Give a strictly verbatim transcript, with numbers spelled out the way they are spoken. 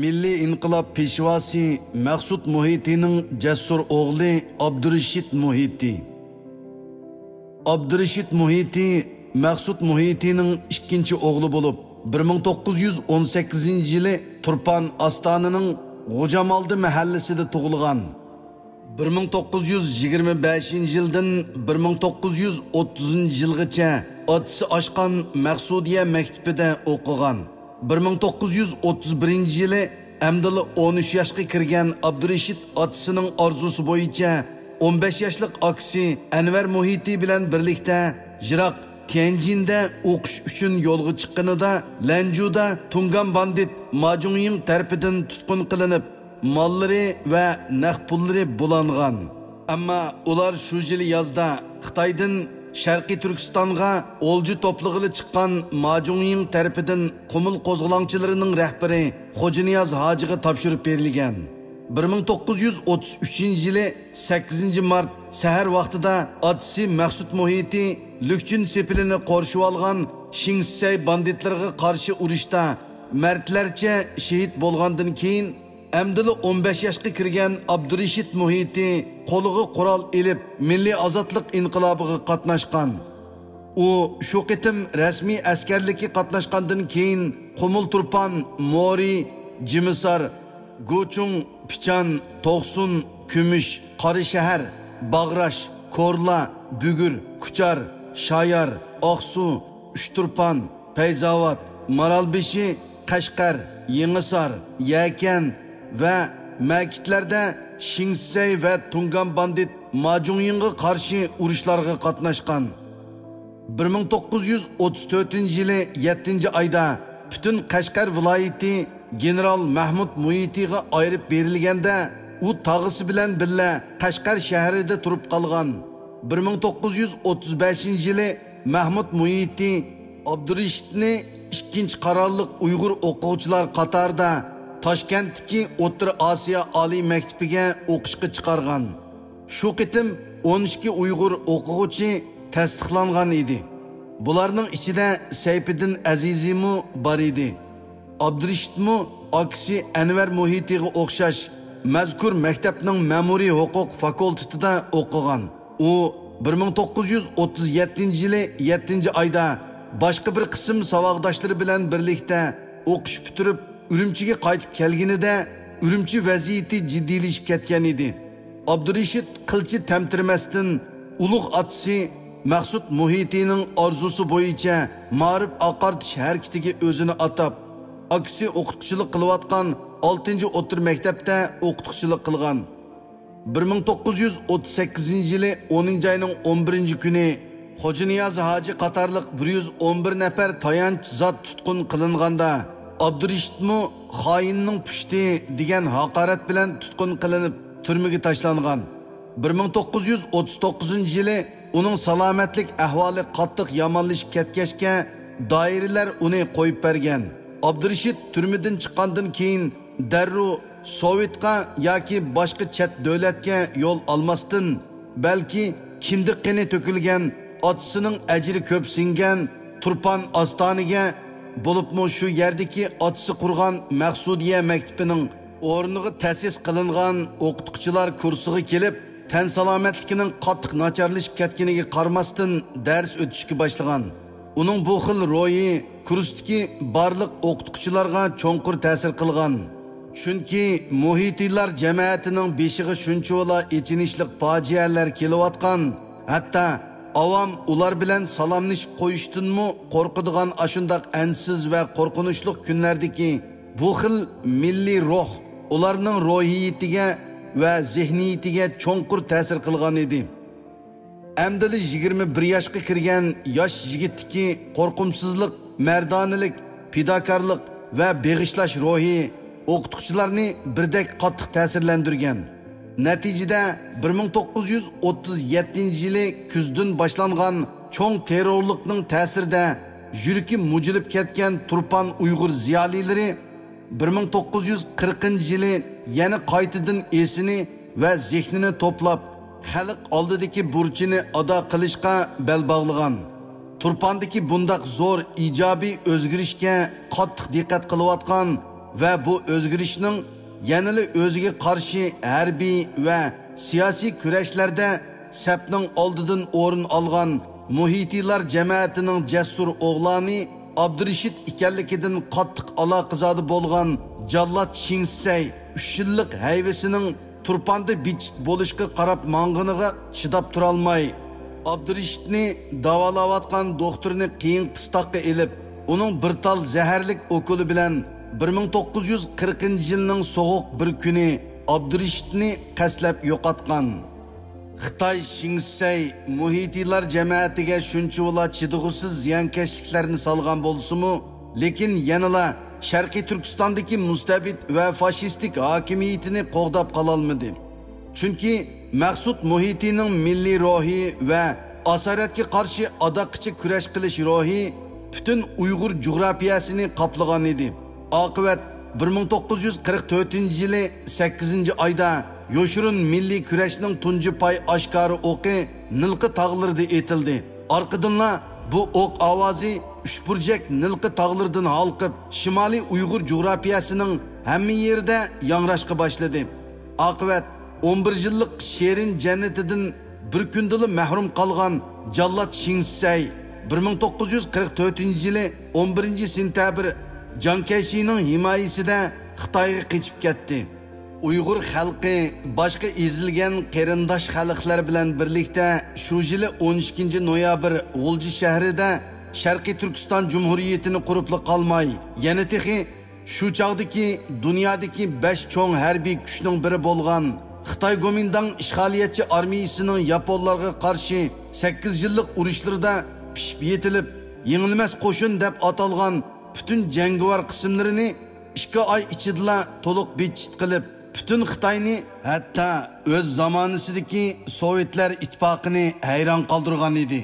مىللىي ئىنقىلاب پېشۋاسى مەخسۇت مۇھىتىنىڭ جەسۇر ئوغلى ئابدۇرېشىت مۇھىتى. ئابدۇرېشىت مۇھىتى مەخسۇت مۇھىتىنىڭ ئىككىنچى ئوغلى بولۇپ، بىر مىڭ توققۇز يۈز ئون سەككىزىنچى يىلى تۇرپان ئاستانىنىڭ غوجامالدى مەھەللىسىدە تۇغۇلغان. بىر مىڭ توققۇز يۈز يىگىرمە بەشىنچى يىلدىن بىر مىڭ توققۇز يۈز ئوتتۇزىنچى يىلغىچە ئاتىسى ئاچقان مەخسۇدىيە مەكتىپىدە ئوقۇغان. بىر مىڭ توققۇز يۈز ئوتتۇز بىرىنچى يىلى ئەمدىلا ئون ئۈچ ياشقا كىرگەن ئابدۇرېشىت ئاتىسىنىڭ ئارزۇسى بويىچە ئون بەش ياشلىق ئاكىسى ئەنۋەر مۇھىتى بىلەن بىرلىكتە يىراق تيەنجىندە ئوقۇش ئۈچۈن يولغا چىققىنىدا، لەنجۇدا تۇڭگان باندىت ماجۇڭيىڭ تەرىپىدىن تۇتقۇن قىلىنىپ، ماللىرى ۋە نەق پۇللىرى بۇلانغان. ئەمما ئۇلار شۇ يىلى يازدا خىتايدىن شەرقىي تۈركىستانغا ئولجا توپلىغىلى چىققان ماجۇڭيىڭ تەرىپىدىن قۇمۇل قوزغىلاڭچىلىرىنىڭ رەھبىرى خوجانىياز ھاجىغا تاپشۇرۇپ بېرىلگەن. بىر مىڭ توققۇز يۈز ئوتتۇز ئۈچىنچى يىلى سەككىزىنچى مارت سەھەر ۋاقتىدا ئاتىسى مەخسۇت مۇھىتى لۈكچۈن سېپىلىنى قورشىۋالغان شىڭسىسەي باندىتلىرىغا قارشى ئۇرۇشتا مەردلەرچە شېھىت بولغاندىن كېيىن، ئەمدىلا ئون بەش ياشقا كىرگەن ئابدۇرېشىت مۇھىتى قولىغا قورال ئېلىپ، مىللىي ئازادلىق ئىنقىلابىغا قاتناشقان. ئۇ شۇ قېتىم رەسمىي ئەسكەرلىككە قاتناشقاندىن كېيىن، قۇمۇل تۇرپان، مورى، جىمىسار، گۇچۇڭ، پىچان، توقسۇن، كۈمۈش، قاراشەھەر، باغراش، كورلا، بۈگۈر، كۇچار، شايار، ئاقسۇ، ئۈچتۇرپان، پەيزاۋات، مارالبېشى، قەشقەر، يېڭىسار، يەكەن ۋە مەكىتلەردە شىڭسىسەي ۋە تۇڭگان باندىت ماجۇڭيىڭغا قارشى ئۇرۇشلارغا قاتناشقان. بىر مىڭ توققۇز يۈز ئوتتۇز تۆتىنچى يىلى يەتتىنچى ئايدا پۈتۈن قەشقەر ۋىلايىتى گېنېرال مەھمۇد مۇھىتىغا ئايرىپ بېرىلگەندە، ئۇ تاغىسى بىلەن بىللە قەشقەر شەھىرىدە تۇرۇپ قالغان. بىر مىڭ توققۇز يۈز ئوتتۇز بەشىنچى يىلى مەھمۇد مۇھىتى ئابدۇرېشىتنى ئىككىنچى قارارلىق ئۇيغۇر ئوقۇغۇچىلار قاتارىدا تاشكەنتتىكى ئوتتۇرا ئاسىيا ئالىي مەكتىپىگە ئوقۇشقا چىقارغان. شۇ قېتىم ئون ئىككى ئۇيغۇر ئوقۇغۇچى تەستىقلانغان ئىدى. بۇلارنىڭ ئىچىدە سەيپىدىن ئەزىزىمۇ بار ئىدى. ئابدۇرېشىتمۇ ئاكىسى ئەنۋەر مۇھىتىغا ئوخشاش مەزكۇر مەكتەپنىڭ مەمۇرىي ھوقۇق فاكۇلتېتىدا ئوقۇغان. ئۇ بىر مىڭ توققۇز يۈز ئوتتۇز يەتتىنچى يىلى يەتتىنچى ئايدا باشقا بىر قىسىم ساۋاقداشلىرى بىلەن بىرلىكتە ئوقۇش پۈتتۈرۈپ، ئۈرۈمچىگە قايتىپ كەلگىنىدە، ئۈرۈمچى ۋەزىيىتى جىددىيلىشىپ كەتكەن ئىدى. ئابدۇرېشىت قىلچە تەمتىرىمەستىن، ئۇلۇغ ئاتىسى مەخسۇت مۇھىتىنىڭ ئارزۇسى بويىچە مائارىپ ئاقارتىش ھەرىكىتىگە ئۆزىنى ئاتاپ، ئاكىسى ئوقۇتقۇچىلىق قىلىۋاتقان ئالتىنچى ئوتتۇرا مەكتەپتە ئوقۇتقۇچىلىق قىلغان. بىر مىڭ توققۇز يۈز ئوتتۇز سەككىزىنچى يىلى ئونىنچى ئاينىڭ ئون بىرىنچى كۈنى خوجانىياز ھاجى قاتارلىق بىر يۈز ئون بىر نەپەر تايانچ زات تۇتقۇن قىلىنغاندا، ئابدۇرېشىتمۇ خائىننىڭ پۇشتى دېگەن ھاقارەت بىلەن تۇتقۇن قىلىنىپ، تۈرمىگە تاشلانغان. بىر مىڭ توققۇز يۈز ئوتتۇز توققۇزىنچى يىلى ئۇنىڭ سالامەتلىك ئەھۋالى قاتتىق يامانلىشىپ كەتكەچكە، دائىرىلەر ئۇنى قويۇپ بەرگەن. ئابدۇرېشىت تۈرمىدىن چىققاندىن كېيىن، دەررۇ سوۋېتقا ياكى باشقا چەت دۆلەتكە يول ئالماستىن، بەلكى كىندىك قېنى تۆكۈلگەن، ئاتىسىنىڭ ئەجرى كۆپ سىڭگەن تۇرپان ئاستانىگە، بولۇپمۇ شۇ يەردىكى ئاتىسى قۇرغان مەخسۇدىيە مەكتىپىنىڭ ئورنىغا تەسىس قىلىنغان ئوقۇتقۇچىلار كۇرسىغا كېلىپ، تەن سالامەتلىكىنىڭ قاتتىق ناچارلىشىپ كەتكىنىگە قارىماستىن، دەرس ئۆتۈشكە باشلىغان. ئۇنىڭ بۇ خىل روھى كۇرستىكى بارلىق ئوقۇتقۇچىلارغا چوڭقۇر تەسىر قىلغان. چۈنكى مۇھىتىلار جەمەتىنىڭ بېشىغا شۇنچىۋالا ئېچىنىشلىق پاجىئەلەر كېلىۋاتقان، ھەتتا ئاۋام ئۇلار بىلەن سالاملىشىپ قويۇشتىنمۇ قورقىدىغان ئاشۇنداق ئەنسىز ۋە قورقۇنچلۇق كۈنلەردىكى بۇ خىل مىللىي روھ ئۇلارنىڭ روھىيىتىگە ۋە زېھنىيىتىگە چوڭقۇر تەسىر قىلغان ئىدى. ئەمدىلا يىگىرمە بىر ياشقا كىرگەن ياش يىگىتتىكى قورقۇمسىزلىق، مەردانىلىك، پىداكارلىق ۋە بېغىشلاش روھى ئوقۇتقۇچىلارنى بىردەك قاتتىق تەسىرلەندۈرگەن. نەتىجىدە، بىر مىڭ توققۇز يۈز ئوتتۇز يەتتىنچى يىلى كۈزدىن باشلانغان چوڭ تېررورلۇقنىڭ تەسىرىدە يۈرىكى مۇجۇلۇپ كەتكەن تۇرپان ئۇيغۇر زىيالىيلىرى بىر مىڭ توققۇز يۈز قىرىقىنچى يىلى يەنە قايتىدىن ئېسىنى ۋە زېھنىنى توپلاپ، خەلق ئالدىدىكى بۇرچىنى ئادا قىلىشقا بەل باغلىغان. تۇرپاندىكى بۇنداق زور ئىجابىي ئۆزگىرىشكە قاتتىق دىققەت قىلىۋاتقان ۋە بۇ ئۆزگىرىشنىڭ يەنىلا ئۆزىگە قارشى ھەربىي ۋە سىياسىي كۈرەشلەردە سەپنىڭ ئالدىدىن ئورۇن ئالغان مۇھىتىلار جەمەتىنىڭ جەسۇر ئوغلانى ئابدۇرېشىت ئىكەنلىكىدىن قاتتىق ئالاقىزادە بولغان جاللات شىڭسەي ئۈچ يىللىق ھەيۋىسىنىڭ تۇرپاندا بىچىت بولۇشقا قاراپ ماڭغىنىغا چىداپ تۇرالماي، ئابدۇرېشىتنى داۋالاۋاتقان دوختۇرنى قىيىن قىستاققا ئېلىپ، ئۇنىڭ بىر تال زەھەرلىك ئوكۇلى بىلەن بىر مىڭ توققۇز يۈز قىرىقىنچى يىلنىڭ سوغۇق بىر كۈنى ئابدۇرېشىتنى قەستلەپ يوقاتقان. خىتاي شىڭسەي مۇھىتىلار جەمەتىگە شۇنچىۋالا چىدىغۇسىز زىيانكەشلىكلەرنى سالغان بولسىمۇ، لېكىن يەنىلا شەرقىي تۈركىستاندىكى مۇستەبىت ۋە فاشىستىك ھاكىمىيىتىنى قوغداپ قالالمىدى. چۈنكى مەخسۇت مۇھىتىنىڭ مىللىي روھى ۋە ئاسارەتكە قارشى ئاداققىچە كۈرەش قىلىش روھى پۈتۈن ئۇيغۇر جۇغراپىيەسىنى قاپلىغان ئىدى. ئاقىۋەت، بىر مىڭ توققۇز يۈز قىرىق تۆتىنچى يىلى سەككىزىنچى ئايدا يوشۇرۇن مىللىي كۈرەشنىڭ تۇنجى پاي ئاشكارا ئوقى نىلقا تاغلىرىدا ئېتىلدى. ئارقىدىنلا بۇ ئوق ئاۋازى ئۈچ بۇرجەك نىلقا تاغلىرىدىن ھالقىپ، شىمالىي ئۇيغۇر جۇغراپىيەسىنىڭ ھەممە يېرىدە ياڭراشقا باشلىدى. ئاقىۋەت، ئون بىر يىللىق شېرىن جەننىتىدىن بىر كۈندىلا مەھرۇم قالغان جاللات شىڭسەي بىر مىڭ توققۇز يۈز قىرىق تۆتىنچى يىلى ئون بىرىنچى سېنتەبىر جاڭ كەيشىنىڭ ھىمايىسىدە خىتايغا قېچىپ كەتتى. ئۇيغۇر خەلقى باشقا ئېزىلگەن قېرىنداش خەلقلەر بىلەن بىرلىكتە شۇ يىلى ئون ئىككىنچى نويابىر غۇلجا شەھىرىدە شەرقىي تۈركىستان جۇمھۇرىيىتىنى قۇرۇپلا قالماي، يەنە تېخى شۇ چاغدىكى دۇنيادىكى بەش چوڭ ھەربىي كۈچنىڭ بىرى بولغان خىتاي گومىنداڭ ئىشغالىيەتچى ئارمىيىسىنىڭ ياپونلارغا قارشى سەككىز يىللىق ئۇرۇشلىرىدا پىشىپ يېتىلىپ، يېڭىلمەس قوشۇن دەپ ئاتالغان پۈتۈن جەڭگىۋار قىسىملىرىنى ئىككى ئاي ئىچىدىلا تولۇق بىتچىت قىلىپ، پۈتۈن خىتاينى، ھەتتا ئۆز زامانىسىدىكى سوۋېتلار ئىتتىپاقىنى ھەيران قالدۇرغان ئىدى.